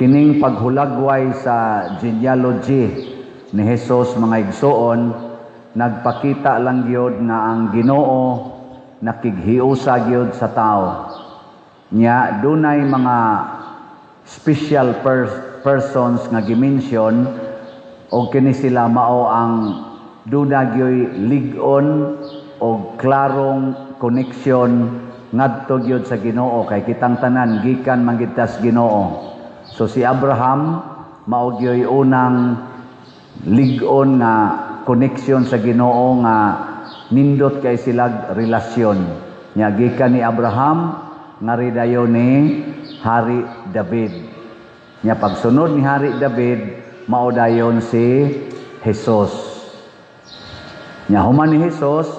Kining paghulagway sa genealogy ni Jesus, mga igsoon, nagpakita lang gyud nga ang Ginoo nakighiusa gyud sa tao. Nya dunay mga special persons nga gi-mention og kini sila mao ang duna gyoy lig-on og klarong connection ngadto gyud sa Ginoo, kay kitang tanan gikan man gyud tas Ginoo. So si Abraham mao gyoy unang lig-on nga connection sa Ginoo nga nindot kay silag relasyon. Nya gikan ni Abraham ngari dayon ni Hari David. Nya pagsunod ni Hari David, mao dayon si Jesus. Nya human ni Jesus,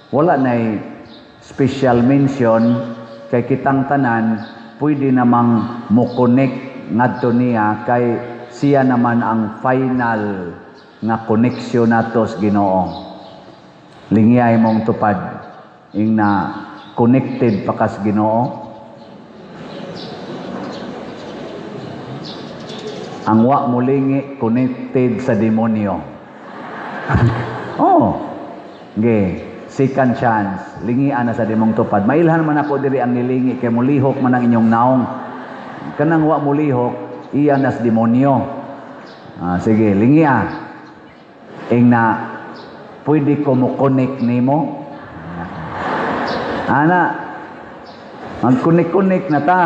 wala nay special mention kay kitang tanan pwede namang mo-connect ngadto niya, kay siya naman ang final nga connection nato sa Ginoo. Lingiyay mong tupad ing na connected pa kas Ginoo. Ang wa mulingi, connected sa demonyo. Oh. Ge, second chance. Lingian na sa demong tupad. Mailhan man ako diri ang nilingi kay mulihok man ang inyong naong. Kanang wa mulihok, iya nas demonyo. Ah, sige, lingia. Ing na pwede ko mo connect nimo. Ana, mag-connect-connect na ta.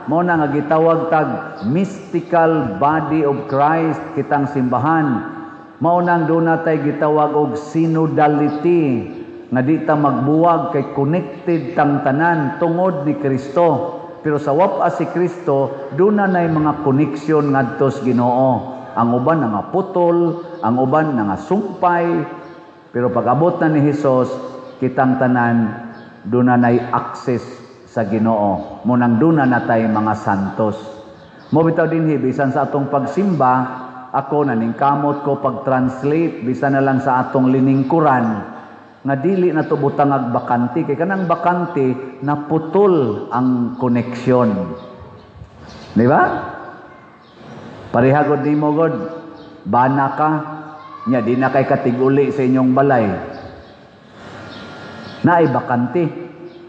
Mao na nga gitawag tag mystical body of Christ kitang simbahan. Mao nang doon natay gitawag og synodality nga di ta magbuwag kay connected tang tanan tungod ni Kristo. Pero sa wapa si Kristo, doon na nay mga connection ngadto sa Ginoo. Ang uban nga putol, ang uban nga sumpay, pero pag abot na ni Hesus, kitang tanan doon na nay access sa Ginoo. Munang doon na natay mga santos. Mo bitaw dinhi, bisan sa atong pagsimba, ako naningkamot ko pag-translate bisan na lang sa atong liningkuran nga dili na to butangag bakante, kay kanang bakante naputol ang connection. Di ba? Pareha gud nimo god, bana ka nya di na kay katiguli sa inyong balay. Naay bakante.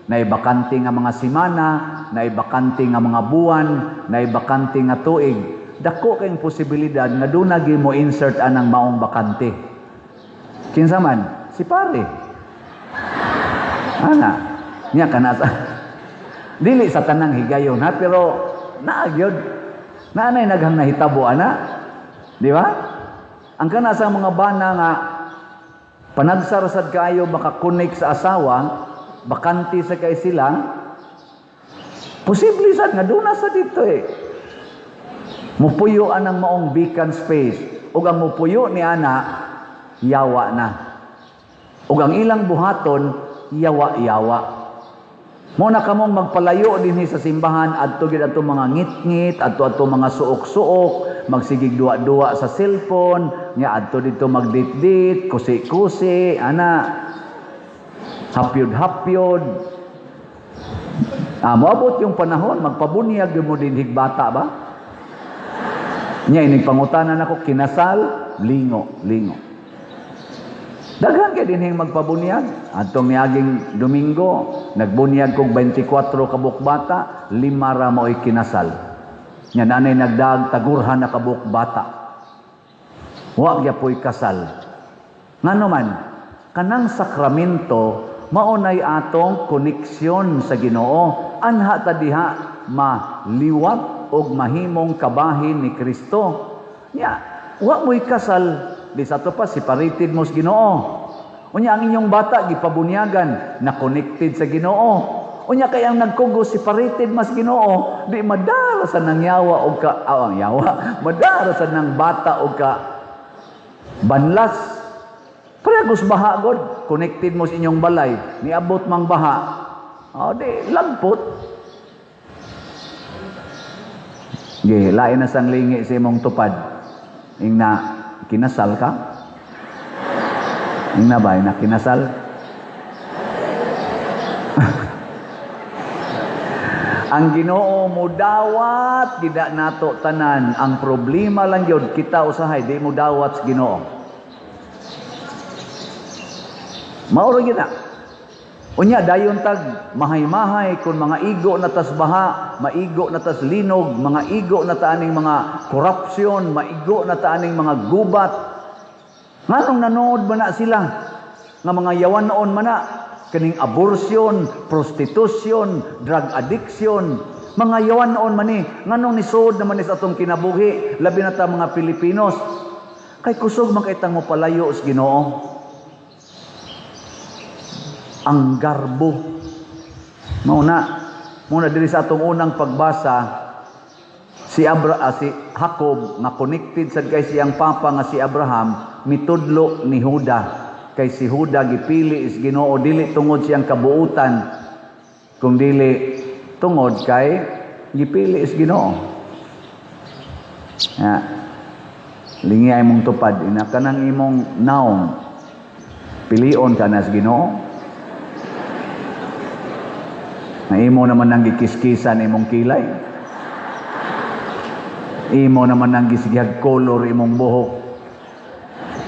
Naay bakante nga mga semana, naay bakante nga mga buwan, naay bakante nga tuig. Dako kayong posibilidad nga doon na mo insert anang maong bakante. Kinsa man? Si pare. Ana, nya kana sa dili sa tanang higayon ha, pero naa gyud. Naanay naghang nahitabo ana. Di ba? Ang kana sa mga bana nga panagsar sad kaayo makakonek sa asawa, bakante sa kay sila, posible sad nga doon na sa dito eh. Mupuyo anang maong vacant space. Ug ang mupuyo ni ana, yawa na. Ug ang ilang buhaton, yawa-yawa. Mo na kamong magpalayo dinhi sa simbahan, adto gid adto mga ngit-ngit, adto adto mga suok-suok, magsigig duwa-duwa sa cellphone, nya adto dito magdit-dit, kusi-kusi, ana. Hapyod-hapyod. Ah, moabot yung panahon, magpabunyag yung mo dinhig bata ba? Nya ining pangutanan ako, kinasal, lingo, lingo. Daghan kay dinhing magpabunyag. Adtong miaging Domingo, nagbunyag kog 24 ka buok bata, lima ra mao'y kinasal. Nya nanay nagdag tagurhan na kabuok bata. Wa gyapoy kasal. Ngano man, kanang sakramento mao nay atong koneksyon sa Ginoo. Anha ta diha maliwat og mahimong kabahin ni Kristo. Nya, wa mo'y kasal, di sa to pa separated mo sa Ginoo. Unya ang inyong bata gipabunyagan na connected sa Ginoo. Unya kay ang nagkugos separated mas Ginoo, di madara sa nang yawa og ka ah, ang yawa, madara sa nang bata og ka banlas. Pareha baha god, connected mo sa inyong balay, niabot mang baha. Oh, di lagpot. Ge, lain na sang lingi sa imong tupad. Ing na kinasal ka? Ing na ba, na kinasal? Ang Ginoo mudawat gida nato tanan. Ang problema lang gyud, kita usahay di mo dawat sa Ginoo. Mao ra gyud na. Unya dayon tag mahay-mahay kung mga igo na tas baha, maigo na tas linog, mga igo na ta aning mga korupsyon, maigo na ta aning mga gubat. Nganong nanood man na sila nga mga yawan-on man na kaning abortion, prostitution, drug addiction, mga yawan-on man ni, nganong nisuod naman ni sa atong kinabuhi, labi na ta mga Pilipinos? Kay kusog man kay tang mopalayo sa Ginoo. Ang garbo. Mao na, muna diri sa atong unang pagbasa, si Jacob nga connected sad kay siyang papa nga si Abraham, mitudlo ni Huda. Kay si Huda gipili is Ginoo dili tungod siyang kabuutan, kung dili tungod kay gipili is Ginoo. Ya. Lingi ay mong tupad ina kanang imong naong pilion ka na sa Ginoo. Na imo naman ang gikiskisan imong kilay. Imo naman ang gisigihag color imong buhok.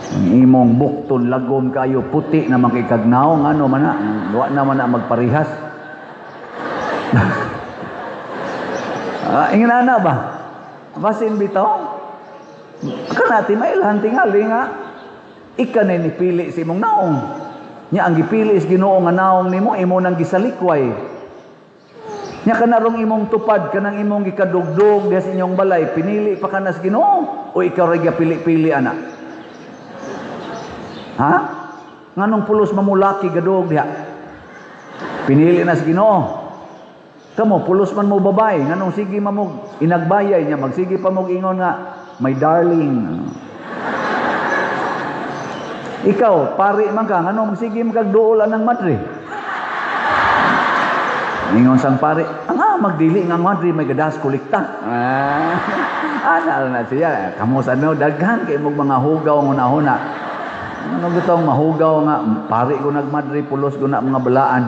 Ang imong bukton lagom kayo puti na man kay kag naong, ano man na, wa na man na magparihas. Ingana na ba? Basin bitaw. Kana timailhan tingali nga ika na nipili sa imong naong. Nya ang gipili sa Ginoo nga naong nimo, imo nang gisalikway. Nya kanarong imong tupad kanang imong gikadugdog diha sa inyong balay, pinili pa ka na sa Ginoo o ikaw ra gapili-pili ana? Ha? Nganong pulos mamulaki gadug diha? Pinili na sa Ginoo. Kamo pulos man mo babae, nganong sige mamog inagbayay niya, magsige pa mog ingon nga my darling. Ikaw, pari man ka, nganong magsige man kag duol anang madre? Ingon sang pare, ang magdili nga madre may gadas kolekta. Ana na siya, kamo sa no daghan kay mog mga hugaw ng hunahuna. Ano gitong mahugaw nga pare ko nagmadre pulos ko na mga balaan.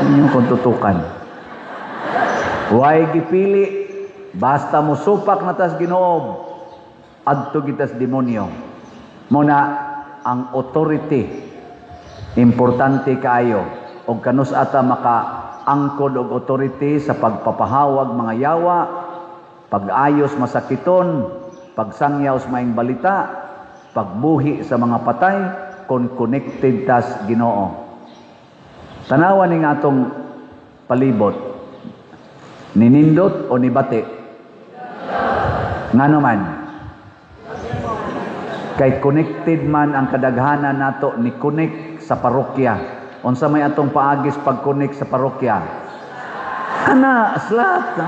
Inyong kung tutukan. Way gipili, basta mo supak na tas Ginoo, adto gitas demonyo. Muna ang authority importante kaayo og kanus ata maka-angkod og authority sa pagpapahawag mga yawa, pag-ayos masakiton, pagsangyaw sa maing balita, pagbuhi sa mga patay, kon connected tas Ginoo. Tanawa ning atong palibot, ninindot o nibati? Ngano man? Kay connected man ang kadaghanan nato ni connect sa parokya. Unsa may atong paagis pag-connect sa parokya? Kana slot.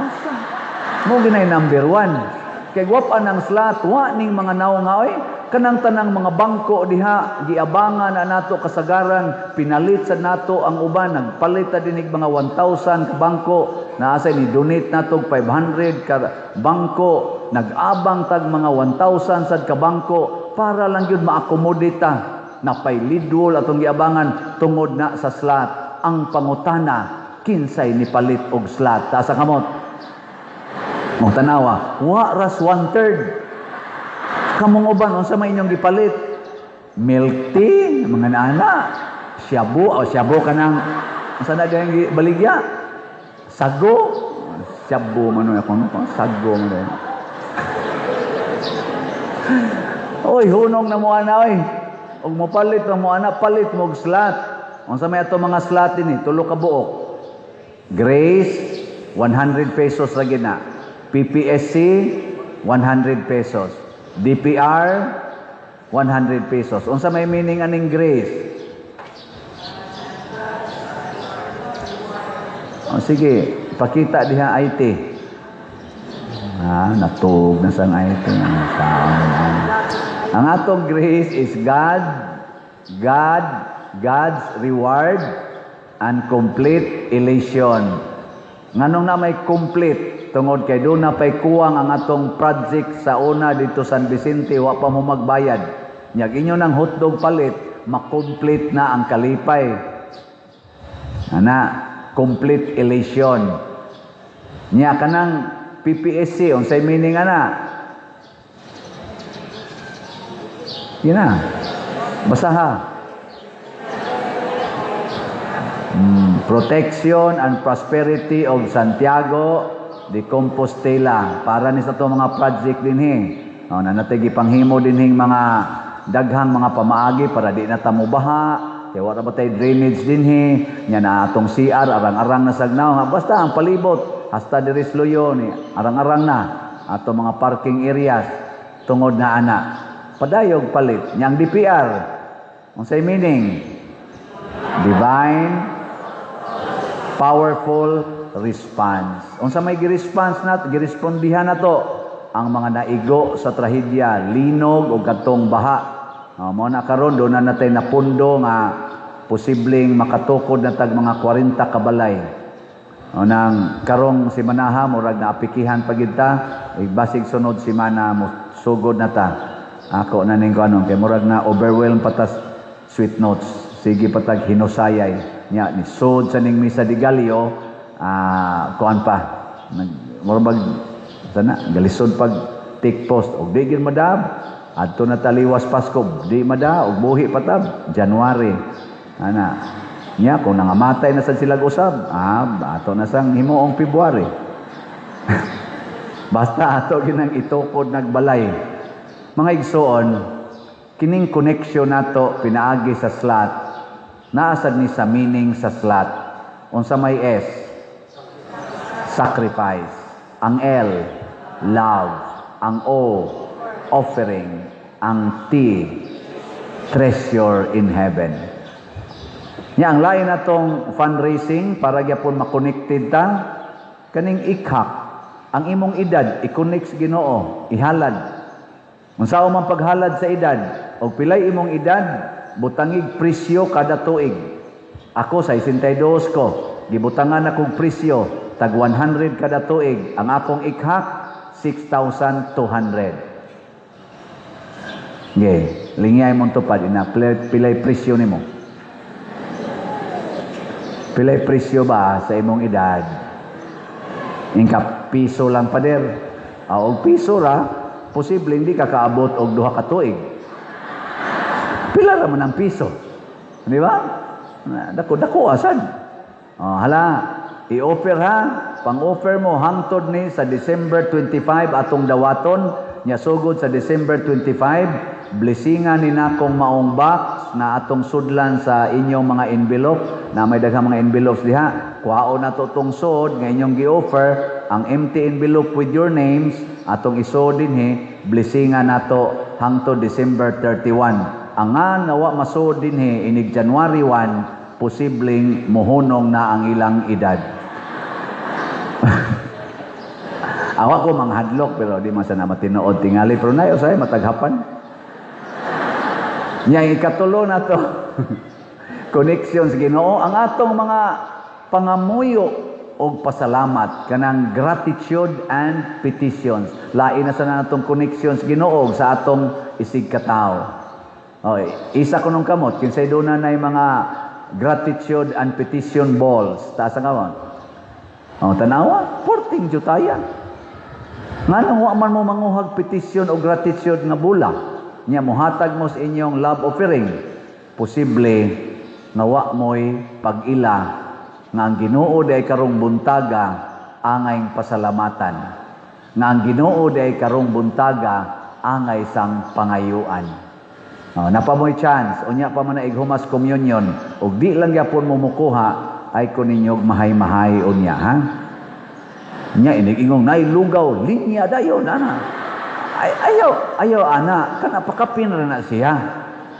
Mo ginay number 1. Kay gwapa nang slot, wa ning mga nawong nga oy, kanang tanang mga bangko diha giabangan na nato kasagaran, pinalit sa nato ang uban, nagpalit ta dinig mga 1,000 ka bangko, naa say ni donate nato 500 ka bangko, nag-abang tag mga 1,000 sad ka bangko para lang gyud ma-accommodate ta. Napay lidwol atong giabangan tungod na sa slot. Ang pangutana, kinsay ni palit og slot? Taas ang kamot. Mo tanawa, wa ras 1/3. Kamong uban unsa may inyong gipalit? Milk tea, mga nana, shabu, o shabu kanang unsa na dayang baligya? Sago, shabu man ako no, sago man dayon. Oy, hunong na mo ana oy. Og mopalit mo ana, palit mo og slot. Unsa may ato mga slot ini? Tulo ka buok. Grace 100 pesos ra gina. PPSC 100 pesos. DPR 100 pesos. Unsa may meaning aning grace? O sige, pakita diha IT. Natug na sang IT. Ang atong grace is God's reward and complete elation. Nganong na may complete? Tungod kay doon na pa'y kuwang ang atong project sa una dito San Vicente, wa pa mo magbayad. Nyag inyo ng hotdog palit, Ma-complete na ang kalipay. Ana, complete elation. Nya kanang PPSC, unsay meaning ana? Yun na. Basaha. Protection and prosperity of Santiago de Compostela. Para ni sa to mga project dinhi. Oh, na natay gipanghimo dinhing mga daghang mga pamaagi para di na ta mobaha. Kaya wala ba tay drainage dinhi? Nya na atong CR arang-arang na sagnaw. Basta ang palibot hasta diri sa Luyo ni arang-arang na ato mga parking areas tungod na ana. Padayog palit nyang DPR. Unsay meaning? Divine powerful response. Unsa may gi-response nat, girespondihan nato ang mga naigo sa trahedya, linog o kadtong baha. Oh, mao na karon do na natay napundo nga posibleng makatukod na tag mga 40 ka balay. O nang karong simanaha murag naapikihan pa gid ta, basig sunod semana mo sugod na ta. Ako na ning kuno kay murag na overwhelm patas sweet notes. Sige patag hinusayay nya ni sud sa ning Misa de Gallo, kuan pa. Nag murag bag sana galisod pag take post og di gid madab adto na taliwas Pasko, di mada og buhi patab January ana. Nya kung nangamatay na sad sila usab, ato na sang himuong February. Basta ato ginang itukod nagbalay. Mga igsoon, kining connection nato pinaagi sa slot, naasad ni sa meaning sa slot. Unsa may S? Sacrifice. Ang L, love. Ang O, offering. Ang T, treasure in heaven. Nya ang lain natong fundraising para gyapon makonected ta kaning ikhak ang imong edad, i-connect sa Ginoo, ihalad. Unsa man paghalad sa edad, og pilay imong edad, butangig presyo kada tuig. Ako sa 62 ko, gibutangan akong presyo tag 100 kada tuig. Ang akong ikhak 6,200. Ge, lingay mong tupad ina pilay presyo nimo. Pilay presyo ba sa imong edad? Ingka piso lang, pader. Og piso ra, posible hindi ka kaabot og 2 ka tuig. Pila ra man ang piso? Di ba? Dako dako asad. Oh, hala, i-offer ha. Pang-offer mo hangtod ni sa December 25 atong dawaton nya sugod sa December 25, blessingan ni nakong maong box na atong sudlan sa inyong mga envelope na may daghang mga envelopes diha. Kuhaon nato tong sod nga inyong gi-offer, ang empty envelope with your names atong isod dinhi, blessingan nato hangtod December 31. Ang nga nawa masud dinhi inig January 1, posibleng mohunong na ang ilang edad. Awa ko manghadlok pero di man sana matinuod tingali, pero nayo say mataghapan. Nya ikatulo na to. Connection sa Ginoo ang atong mga pangamuyo og pasalamat, kanang gratitude and petitions. Lain na sa natong connection sa Ginoo sa atong isig katawo. Okay, isa ko nung kamot kinsay doon na mga gratitude and petition balls. Taas ang kamot. Oh, tanawa, porting jutaya. Nganong wa man mo manguhag petition o gratitude nga bula? Nya mohatag mo sa inyong love offering. Posible nga wa mo'y pag-ila nga ang Ginoo day karong buntaga angay pasalamatan. Nga ang Ginoo day karong buntaga angay sang pangayuan. Oh, napa mo'y chance, unya pa man na ighumas communion, ug di lang gyapon mo mukuha, ay ko ninyog mahay-mahay unya, ha? Nya inig ingong nay lugaw, linya dayon ana. Ay, ayaw, ayaw ana, kana pakapin ra na siya.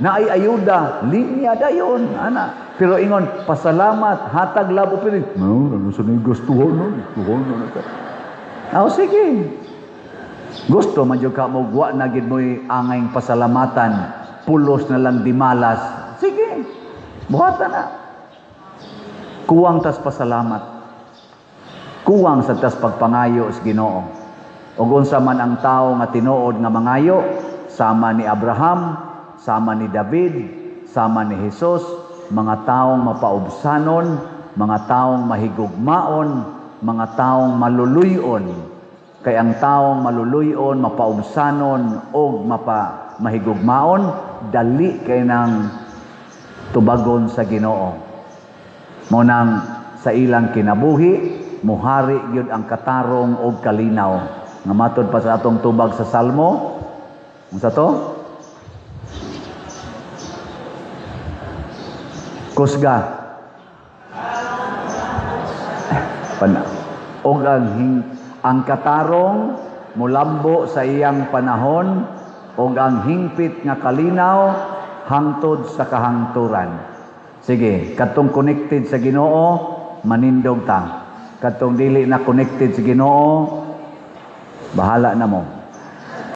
Naay ayuda, linya dayon ana. Pero ingon pasalamat, hatag love offering. No, ano sa gustuhan no? Gustuhan na ka. Oh, sige. Gusto man jud ka mo wa na gid mo'y angayng pasalamatan, pulos na lang dimalas. Sige. Buhatan na. Kuwang tas pasalamat. Kuwang sa tas pagpangayo sa Ginoo. Ug unsa man ang tawo nga tinuod nga mangayo, sama ni Abraham, sama ni David, Sama ni Jesus, mga taong mapaubsanon, mga taong mahigugmaon, mga taong maluluyon. Kay ang taong maluluyon, mapaubsanon og mapa mahigugmaon, dali kay nang tubagon sa Ginoo. Mao nang sa ilang kinabuhi, muhari gyud ang katarong og kalinaw. Nga matod pa sa atong tubag sa Salmo, unsa to? Kusga. Pana. Og ang katarong mulambo sa iyang panahon og ang hingpit nga kalinaw hangtod sa kahangturan. Sige, katong connected sa Ginoo, manindog ta. Katong dili na connected sa Ginoo, bahala na mo.